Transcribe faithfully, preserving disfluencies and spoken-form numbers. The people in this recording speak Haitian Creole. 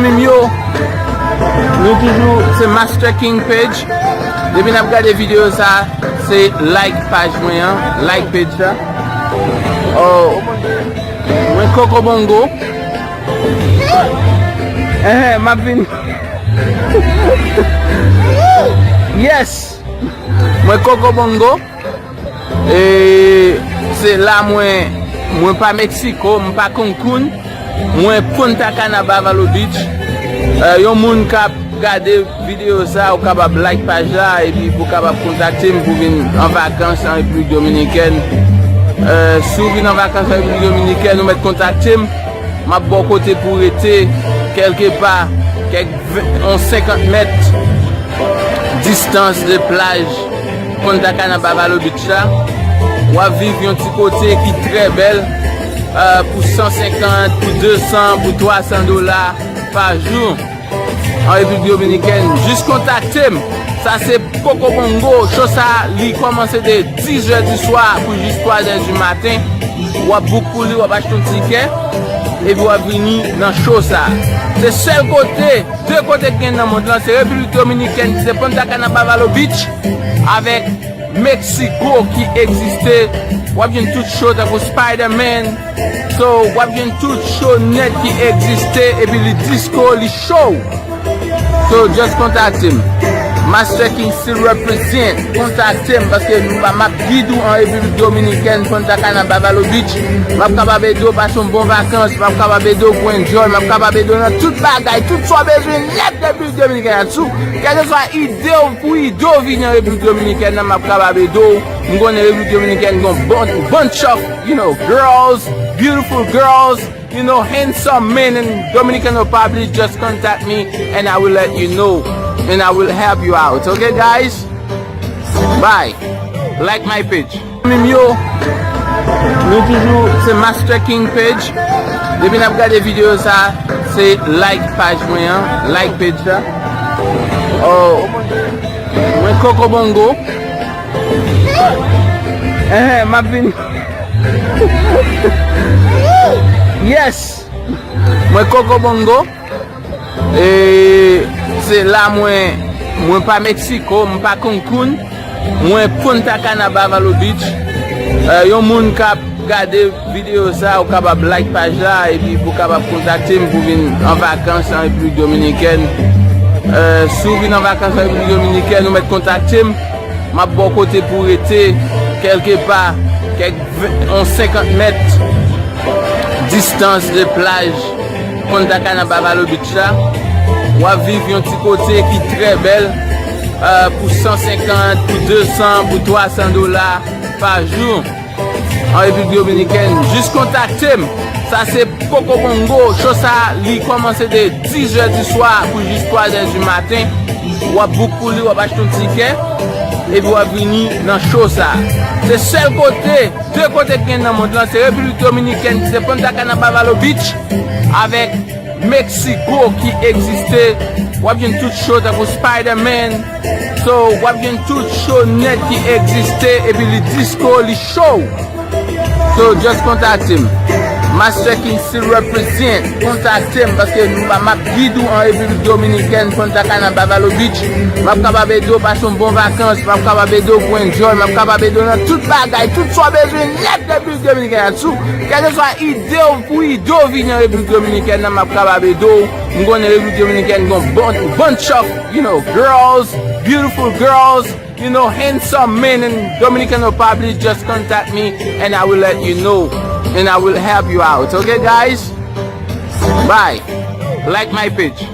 Zanmi m yo, nou toujou se Master King Page. Depi n ap gade videyo sa, se like paj mwen an, like page la. Oh, mwen Coco Bongo. Eh, m ap vin. Yes. Mwen Coco Bongo. E se la mwen, mwen pa Mexico, m pa Cancun, mwen Punta Cana Bávaro Beach. Eh, yon moun k ap gade videyo sa, ou kapab like paj la, epi pou kapab kontakte m pou vin an vakans an Repiblik Dominikèn. Eh, si w vin an vakans an Repiblik Dominikèn, ou mèt kontakte m. M ap ba w kote pou w rete, kèlkepa, kèk ven, yon senkant mèt distans de plaj Punta Cana Bávaro Beach la. W ap viv yon ti kote ki trè bèl, eh, pou san senkant, pou de san, pou twa san dola pa jou an Repiblik Dominikèn. Jis kontakte m. Sa se Coco Bongo. Show sa, li kòmanse de dis zè di swa pou jis twa zè di maten. W ap book pou li, w ap achte yon tikè, epi w ap vini nan show sa. Se sèl kote, de kote ki gen nan mond lan, se Repiblik Dominikèn, ki se Punta Cana Bávaro Beach, avèk Mexico ki egziste. W ap jwenn tout show tankou Spider-Man. So, w ap jwenn tout show nèt ki egziste, epi li disco, li show. So, just kontakte m. Master King still represent. Kontakte m, paske m ap gide w an Repiblik Dominikèn, Punta Cana Bávaro Beach. M ap kapab ede w pase yon bon vakans, m ap kapab ede w pou enjoy, m ap kapab ede w nan tout bagay, tout sa w bezwen nèt Repiblik Dominikèn an tou. Kèlkeswa ide w pou ide w vini an Repiblik Dominikèn nan, m ap kapab ede w. M konnen Repiblik Dominikèn gen yon bon, bunch of, you know, girls, beautiful girls, you know, handsome men in Dominican Republic, just contact me and I will let you know and I will help you out. Okay, guys? Bye. Like my page. Zanmi m yo, nou toujou se Master King Page. Depi n ap gade videyo sa, se like paj mwen an, like page la. Oh, mwen Coco Bongo. Eh, m ap vin. Yes. Mwen Coco Bongo. E se la mwen, mwen pa Mexico, m pa Cancun, mwen Punta Cana Bávaro Beach. Eh, yon moun k ap gade videyo sa, ou kapab like paj la, epi pou kapab kontakte m pou vin an vakans an Repiblik Dominikèn. Eh, si w vin an vakans an Repiblik Dominikèn, ou mèt kontakte m. M ap ba w kote pou w rete, kèlkepa, kèk ven, yon senkant mèt distans de plaj Punta Cana Bávaro Beach la. W ap viv yon ti kote ki trè bèl, eh, pou san senkant, pou de san, pou twa san dola pa jou an Repiblik Dominikèn. Jis kontakte m. Sa se Coco Bongo. Show sa, li kòmanse de dis zè di swa pou jis twa zè di maten. W ap book pou li, w ap achte yon tikè, epi w ap vini nan show sa. Se sèl kote, de kote ki gen nan mond lan, se Repiblik Dominikèn, ki se Punta Cana Bávaro Beach, avèk Mexico ki egziste. W ap jwenn tout show tankou Spider-Man. So, w ap jwenn tout show nèt ki egziste, epi li disco, li show. So, just kontakte m. Master King still represent. Kontakte m, paske m, m ap gide w an Repiblik Dominikèn, Punta Cana Bávaro Beach. M ap kapab ede w pase yon bon vakans, m ap kapab ede w pou enjoy, m ap kapab ede w nan tout bagay, tout sa w bezwen nèt Repiblik Dominikèn an tou. Kèlkeswa ide w pou ide w vini an Repiblik Dominikèn nan, m ap kapab ede w. M konnen Repiblik Dominikèn gen yon bon, bunch of, you know, girls, beautiful girls, you know, handsome men in Dominican Republic, just contact me and I will let you know and I will help you out. Okay, guys? Bye. Like my page.